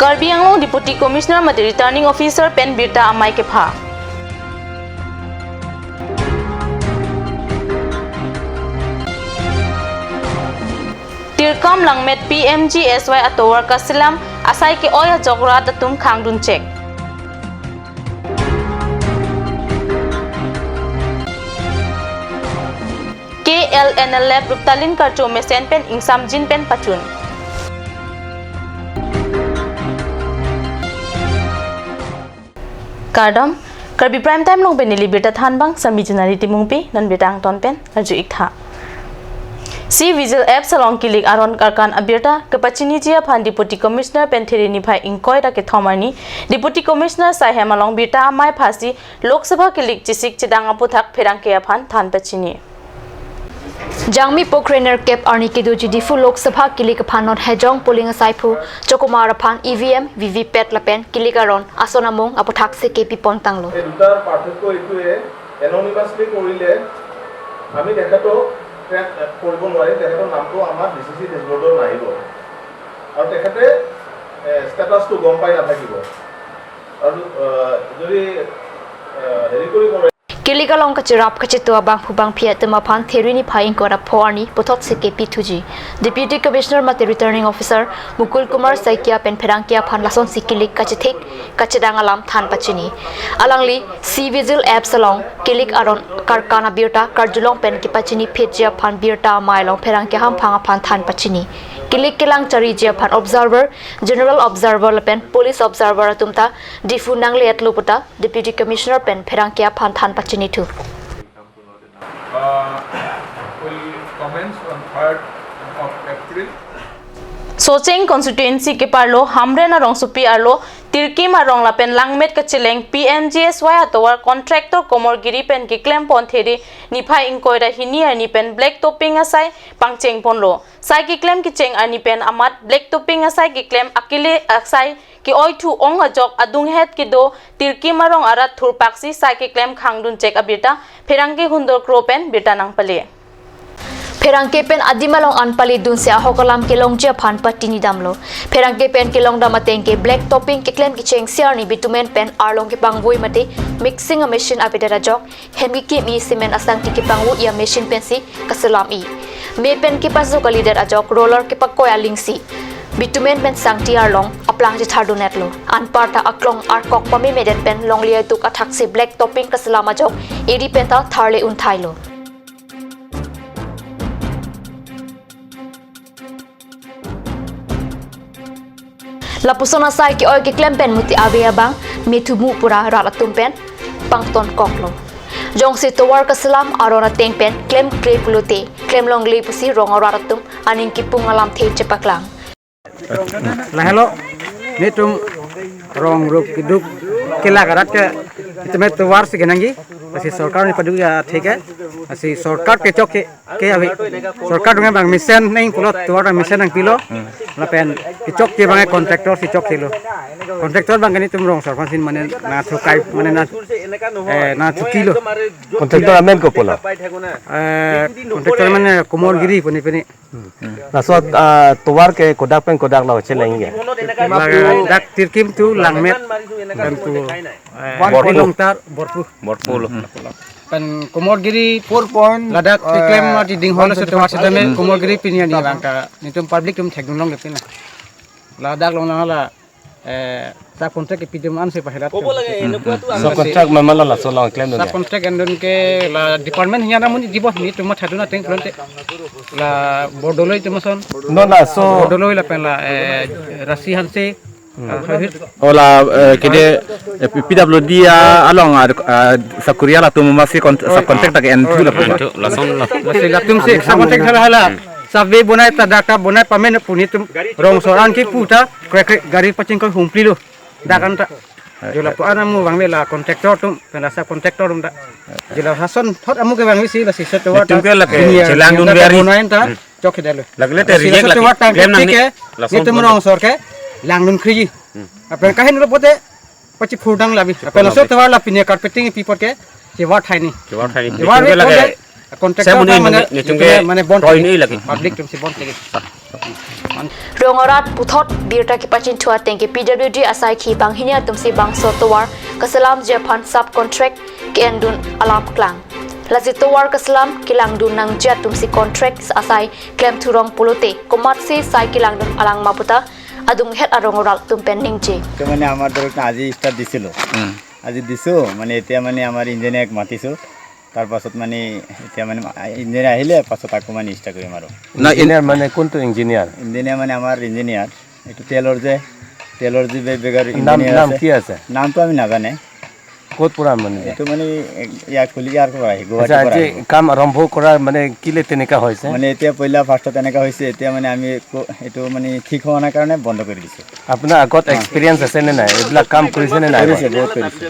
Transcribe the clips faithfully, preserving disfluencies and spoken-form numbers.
Karbi Anglong Deputy Commissioner mate Returning Officer pen birta amei kepha. Tirkam langmet P M G S Y atovar kaselam asai ke-oi ajok rat atum khangdun chek. K L N L F Ruptalin Karcho mesen pen ingsamjin pen pachun. Kardom, Karbi Prime Time along pen neli birta thanbang, Sami Junari Timungpi, non birta angton pen arju-ik tha. C Vigil apps along kilik aron karkan abirta kepachiniji aphan Deputy Commissioner pen There niphai ingkoi ra kethom arni Deputy Commissioner asai hem along birta amei phasi Lok Sabha kilik chisik chedang aputhak pherangke aphan than pachini. Jangmi po krenerkep arni kedoji Diphu Lok Sabha kilik aphan non Hejong polling asaiphu chokomar aphan E V M, V V P A T lapen kilik aron ason amung aputhak si kepi pon tanglo. এই দুটাৰ পাৰ্থক্য এইটোৱে, এননিমাছলি কৰিলে আমি তেখেতক ট্ৰেক কৰিব নোৱাৰিম, তেখেতৰ নামটো আমাৰ ডি চি চি ডেচবৰ্ডত নাহিব আৰু তেখেতে ষ্টেটাছটো গম পাই নাথাকিব। আৰু আহ, যদি আহ, হেৰি কৰি কৰে Kilik along kacherap kacheto abangphu bangphi atum aphan There niphai ingkoi ra pho arni puthot si kepi thuji. Deputy Commissioner mate Returning Officer Mukul Kumar Saikia pen pherangke aphan lason si kilik kachethik kachedang alam than pachini. Alangli C Vigil apps along kilik aron karkan abirta karjulong pen kepachini phitji aphan birta amei along pherangke hamphang aphan than pachini. Kilik kelang chariji aphan observer, general observer lapen police observer atum ta Diphu nangle-etlo puta Deputy Commissioner pen pherangke aphan than pachini thu. Uh, will commence on third of April. Socheng constituency keparlo Hamren arongsopi arlo Tirkim arong lapen langmet kacheleng P M G S Y atovar contractor Komor Giri pen keklem pon There niphai ingkoi ra hini arni pen black topping asai pangcheng ponlo. Sai keklem kecheng arni pen amat black topping asai keklem akele asai ke-oi thu ong ajok adunghet kedo Tirkim arong arat thurpaksi sai keklem khangdun chek abirta pherangke Hundor Kro pen birta nangpale. Pherangke pen adim along an pale dunsi ahok alam kelongji aphan patini damlo. Pherangke pen kelongdam ateng ke black topping keklem kecheng si arni bitumen pen arlong kepangvoi mate mixing a machine avedet ajok hem kekim-i cement asangti kepangvoi a machine pensi kaselam-i. Me pen kepaso kalidet ajok roller kepakoi alingsi bitumen pen sangti arlong aplang chethardun-etlo. Anparta aklong arkok pamemedet pen longle atuk athaksi black topping kaselam ajok eri penta tharle unthailo. Lapuson asai ke-oi keklem pen muti ave abang methumu pura rat atum pen pangton koklo. Jongsi tovar kaselam aron ateng pen klemkle pulote klem longle pusi rong arat atum aning kipung alamthe chepaklang. Lahelo, netum rong ruk keduk kelak arat ke, itum tovar si kenangji, lasi sorkar ni paduk ya thik hai, lasi sorkar kechok ke, ke avi, sorkar dungan bang mesen neng pulo tovar mesen nangpilo, lapen kechok ke bang contractor si chok kelo, contractor bang ke netum rong sorphan sin mane na thukai mane na, eh, na thukilo. Contractor amen ko pulo? Eh, contractor mane Komor Giri puni puni. Laso, ah, tovar ke kodak pen kodak lo cheleng ya? Dak Tirkim tu Langmet dan tu, eh, Borpu. Kolongtar Borpu. Borpu lo. Pen Komor Giri four point, ladak, eh, keklem mati ding hol se tovar sedame Komor Giri pini ani langka. Netum public tum thekdun longle pin la. Ladak long lang la, eh, sub contract kepi dam ansi pahelat. Kobo lage, enokwa tu. Sub contract memang la laso long klemdun ya? Sub contract endun ke la department hinya namun jibo netum mathadun ateng pulote. La Bordoloi atum ason. No, laso. Bordoloi lapen la, eh, Rasi Hanse. Ah, hahir. Ola, eh, kede, eh, P W D along, ah, ah, sakuri latum masi kon-, sub contract ta ke en thu lapu. Lason la. Masi latum si sub contract hala hala. Survey bonai ta data bonai pamen puni tum rong soran kipu ta. Kre kre gari pachingkoi humplilo. Dak anta. Jula pu ana mu bang la contractor atum, pen la sub contractor atum ta. Jula hason thot amu ke bang si lasi tovar ta. Netum ke lake chelang dun beri. Bonai ta. Chok kedelo. Lagle te reject lasi tovar ta klem nang ke. Netum rong sor ke langdun khriji. Apen kahin lo pote pachi phurdang labi. Apen laso tovar la pini carpeting pi pot ke chevar thaini. Chevar thaini. Chevar netum ke lake. Contractor mane, netum ke mane bon toi ni lagi. Public tum si bon lagi. Rong arat puthot birta kepachingthur ateng ke P W D asaikhi banghini atumsi bangso tovar kaselamji aphan subcontract ke-endun alam klang. Lasi tovar kaselam kelangdun nangji atumsi contract asai klemthurong pulote komatsi sai kelangdun alang ma puta adunghet arong arat atum pen ningje. তো মানে আমাৰ ধৰক না আজি ষ্টাৰ্ট দিছিলোঁ। আজি দিছোঁ, মানে এতিয়া মানে আমাৰ ইঞ্জিনিয়াৰক মাতিছোঁ। তাৰ পাছত মানে এতিয়া মানে ইঞ্জিনিয়াৰ আহিলে পাছত আকৌ মানে ষ্টাৰ্ট কৰিম আৰু। না, ইন- ইঞ্জিনিয়াৰ মানে কোনটো ইঞ্জিনিয়াৰ? ইঞ্জিনিয়াৰ মানে আমাৰ ইঞ্জিনিয়াৰ, এইটো তেলৰ যে, তেলৰ যে বে-, বেগৰ নাম, ইঞ্জিনিয়াৰ নাম আছে। কি আছে? নামটো আমি নাজানে। ক'ত পৰা মানে? এইটো মানে ইয়াৰ খুলি ইয়াৰ পৰা আহি, আচ্ছা, গুৱাহাটীৰ পৰা আজি আহিব। কাম আৰম্ভ কৰা মানে কিলে তেনেকা হৈছে? মানে এতিয়া পইলা ফাৰ্ষ্টত এনেকা হৈছে, এতিয়া মানে আমি একো, এইটো মানে ঠিক হোৱা নাই কাৰণে বন্ধ কৰি দিছোঁ। আপোনাৰ আগত অ। এক্সপিৰিয়েঞ্চ আছে নে নাই? এইবিলাক কাম কৰিছে নে নাই? কৰিছে, বহুত কৰিছে।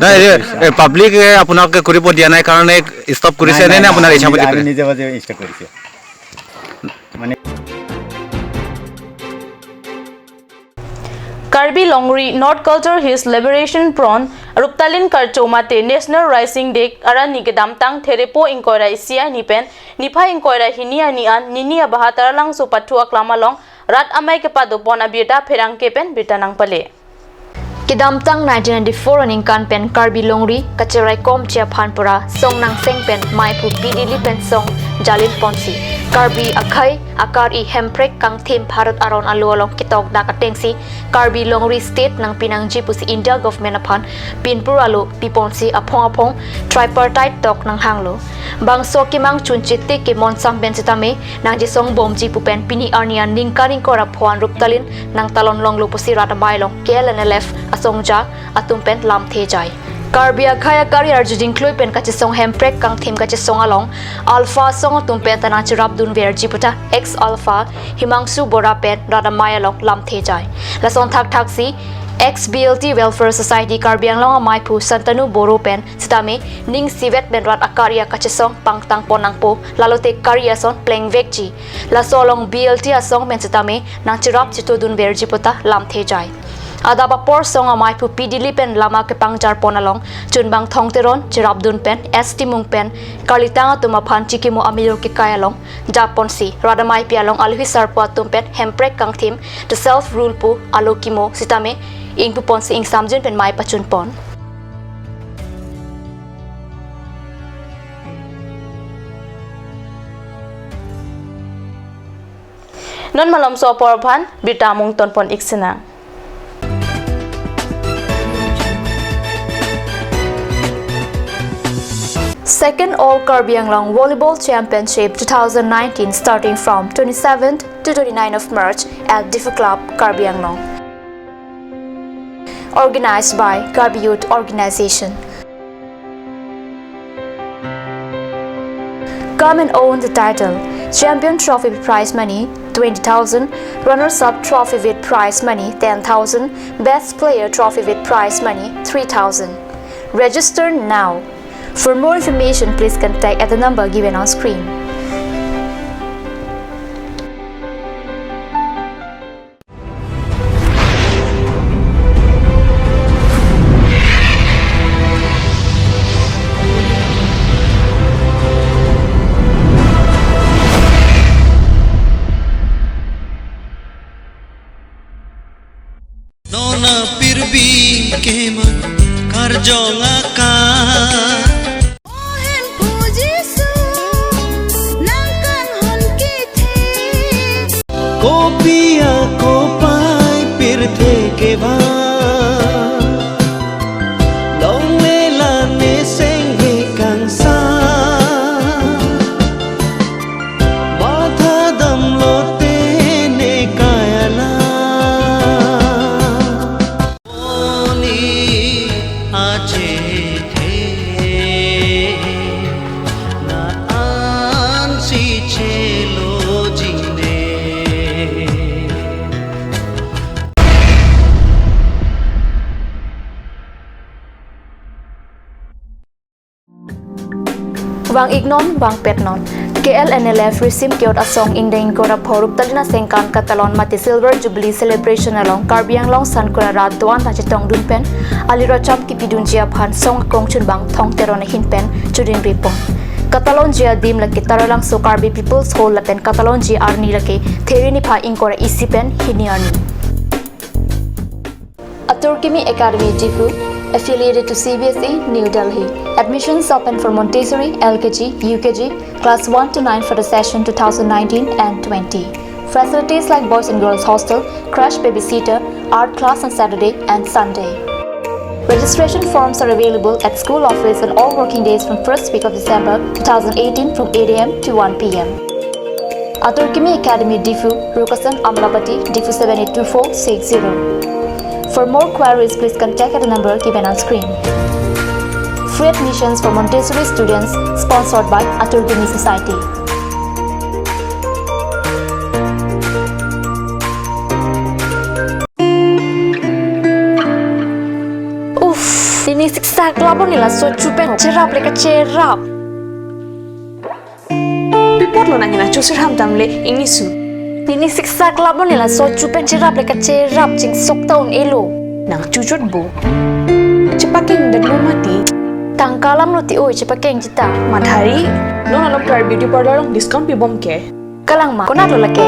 নাই, এই, এই পাব্লিকে আপোনাক কৰিব দিয়া নাই কাৰণে ষ্টপ কৰিছে নাই, নে, নাই, নে নাই, আপোনাৰ আমি ইচ্ছা নিজে, প্ৰতি আমি কৰিছে? নিজে বাজে ষ্টপ কৰিছোঁ। মানে Karbi Longri North Cultural Hills Liberation Front Ruptalin Karcho mate National Rising Day arni kedamtang Therepo ingkoi ra isi arni pen niphai ingkoi ra hini arni an nini abaha Taralangso Pathu Aklam along rat amei kepadopon abirta pherangke pen birta nangpale. Kedamtang nineteen ninety-four aningkan pen Karbi Longri kacheraikomji aphan pura song nangseng pen maiphu P. Dilip pen song jalin ponsi Karbi akhei akari Hemprek kangthim Bharat aron alo along ketok dak atengsi Karbi Longri State nangpi nangji pusi India government aphan pinpur alo piponsi aphong aphong tripartite talk nanghanglo. Bangso kemang chunchit te ke monsam pen sitame nangjesong bomji pu pen pini arni an ningkan ingkoi ra pho an Ruptalin nangtalon longlo pusi rat amei along K L N L F asongja atum pen lamthe jai. Karbi akhei akari arju dingklui pen kachesong Hemprek kangthim kachesong along Alpha asong atum pen ta nangcherapdun verji puta ex Alpha Himangsu Bora pen rat amei along lamthe jai. Lason thakthaksi ex B L T Welfare Society Karbi Anglong amaiphu Santanu Boro pen sitame ning isivet pen rat akari akachesong pangtangpon nangpo, lalote kari ason plengvekji. Laso along B L T asong pen sitame nangcherap chetodun verji puta lamthe jai. Adap apor song amaiphu P. Dilip pen lama kepangjarpon along Chunbang Thong Teron cherapdun pen S. Timung pen karlitang atum aphan chikimo amilo kekai along japonsi rat ameipi along alohi sarpo atum pen Hemprek kangthim The Self Rule pu alo kimo sitame ingpuponsi ingsamjin pen mei pachunpon. Non malomso apor aphan birta mung tonpon ik sinang. Second All Karbi Anglong Volleyball Championship two thousand nineteen, starting from twenty-seventh to twenty-ninth of March at Diphu Club, Karbi Anglong. Organized by Karbi Youth Organization. Come and own the title. Champion trophy with prize money twenty thousand, runners-up trophy with prize money ten thousand, best player trophy with prize money three thousand. Register now. For more information, please contact at the number given on screen. Non apirbi keman karjong akan. O Hemphu Jisu, nang kanghon kethe. Kopi akopai pirthe kevang, longle la neseng he kangsa. Matha damlote ne kaya la. Oni achethe na ansi chelo jingne. Vang iknon, vangpetnon. K L N L F risim ke-ot asong ingdeng ingkoi ra pho Ruptalin asengkan katalon mate Silver Jubilee Celebration along Karbi Anglong Sankura rat do-an ta chetongdun pen aliracham kipidunji aphan song akong Chunbang Thong Teron ahin pen chudin ripon. Katalonji adim lake Taralangso Karbi People's Hall lapen katalonji arni lake There niphai ingkoi ra isi pen hini arni. Atur Kimi Academy Diphu, affiliated to C B S E, New Delhi. Admissions open for Montessori, L K G, U K G, class one to nine for the session two thousand nineteen and twenty. Facilities like boys and girls hostel, crash, babysitter, art class on Saturday and Sunday. Registration forms are available at school office on all working days from first week of December two thousand eighteen from eight A M to one P M. Atur Kimi Academy Diphu, Rukasan Amlapati, Diphu seven eight two four six zero. For more queries, please contact at the number given on screen. Free admissions for Montessori students, sponsored by Atur Kimi Society. Uff, pini siksak labo nila so chupen cherap le kacherap. Pi apotlo nang hena chusir ham tamle ingni su. Pini siksak labo nila so chupen cherap le kacherap chingsok ta un-elo. Nang chuchot bo. Chepakeng dat mo mati. Tangka alam lo ti oi chepakeng jita. Madhari, non along Clarette Beauty Parlour along discount pibom ke. Kalang ma, konat lo lake.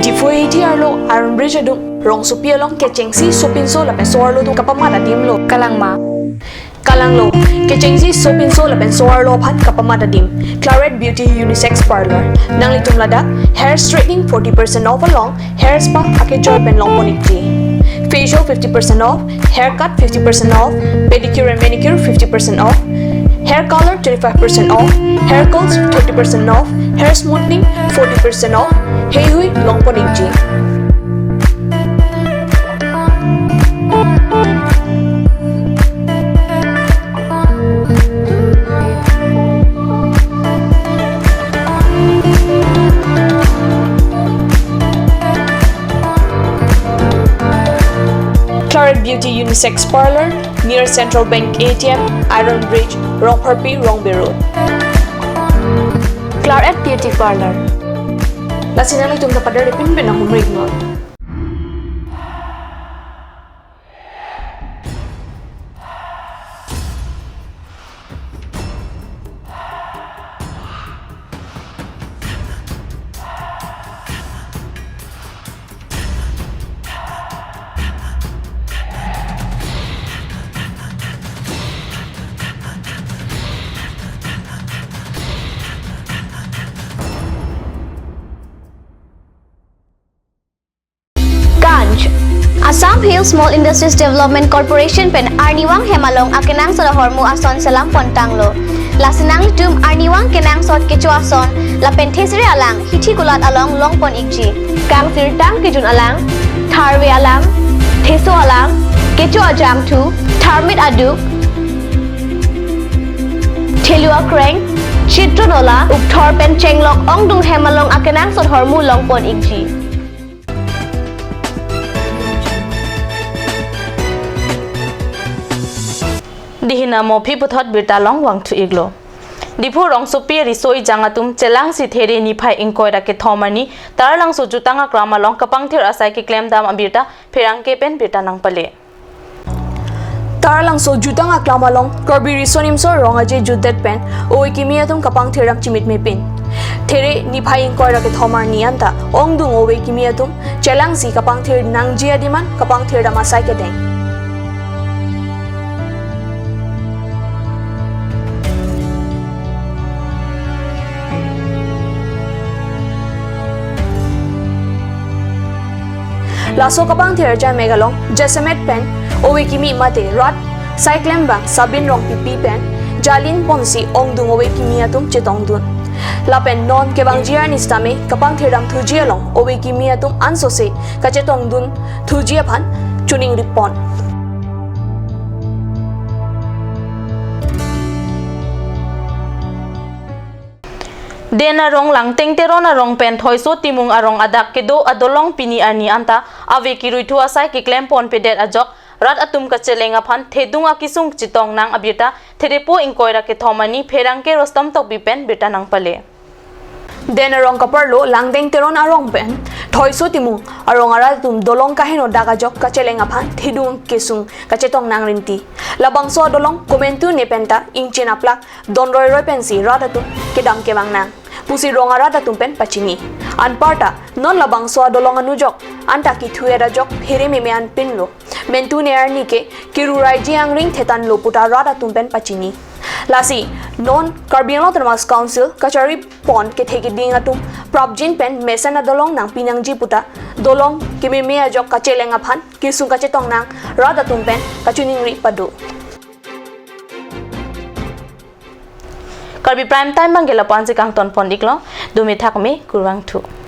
Diphu eighty arlo, Iron Bridge adung, rongsopi along kechengsi sopinso lapen so-arlo atum kapamat adim lo. Kalang ma. Kalang lo, kechengsi sopinso lapen so-arlo aphan kapamat adim. Clarette Beauty Unisex Parlour. Nanglitum ladak hair straightening forty percent off along hair spa akejoi pen longpon ikji. Facial fifty percent off, haircut fifty percent off, pedicure and manicure fifty percent off, hair color twenty-five percent off, hair curls thirty percent off, hair smoothing forty percent off, heihui longpon ikji. Clarette Beauty Unisex Parlour, near Central Bank A T M, Iron Bridge, Rongpharpi, Rongbe Road. Clarette Beauty Parlour. Lasi nanglitum ta pader pinpin ahumrik non. Ganj. Assam Hill Small Industries Development Corporation pen arnivang hem along akenangsot ahormu ason selam pontanglo. Lasi nanglitum arnivang kenangsot kecho ason lapen thesere alang hithi kulat along longpon ikji. Kangsirtang kejun alang, tharve alang, theso alang, kecho ajangthu, tharmit aduk, thelu akreng, chitro nola, ukthor pen chenglok ongdung hem along akenangsot ahormu longpon ikji. Dihina mo aphi puthot birta along vangthu iklo. Diphu rongsopi riso ejang atum chelangsi There niphai ingkoi ra kethom arni Taralangso jutang aklam along kapangthir asai keklem dam abirta pherangke pen birta nangpale. Taralangso jutang aklam along Karbi Riso Nimso Rong Aje jutdet pen ove kimi atum kapangthir dam chimit mepin. There niphai ingkoi ra kethom arni anta ongdung ove kimi atum chelangsi kapangthir nangji adiman kapangthir dam asai kedeng. Laso kapangthir ajaimek along jasemet pen ove kimi mate rat saiklem abang Sabin Rongpipi pen jalin ponsi ongdung ove kimi atum chetongdun. Lapen non kevangji arni sitame kapangthir dam thuji along ove kimi atum ansose kachetongdun thuji aphan chuning ripon. Den arong Langteng Teron arong pen Thoiso Timung arong adak kedo adolong pini arni anta ave kiruithu asai keklem ponpedet ajok rat atum kacheleng aphan thedung akisung chetong nang abirta Therepo ingkoi ra kethom arni pherangke Rostom Tokbi pen birta nangpale. Den arong kaparlo Langdeng Teron arong pen Thoiso Timung arong arat atum dolong kaheno dak ajok kacheleng aphan thedung kesung kachetong nangrinti. Labangso adolong komantu ne penta ingchin aplak don roiroi pensi rat atum kedam kevang nang pusi rong arat atum pen pachini. Anparta non labangso adolong anujok anta kithuet ajok phere meme anpinlo. Mantu ne arni ke kiru raiji angring thetanlo puta rat atum pen pachini. Lasi non Karbi Anglong Autonomous Council kachari pon kethe keding atum prapjin pen mesen adolong nangpi nangji puta dolong kememe ajok kacheleng aphan kesung kachetong nang rat atum pen kachiningri pado. Karbi Prime Time bangke lapu-ansi kangton pon iklo, dumi thakme, kurvangthu.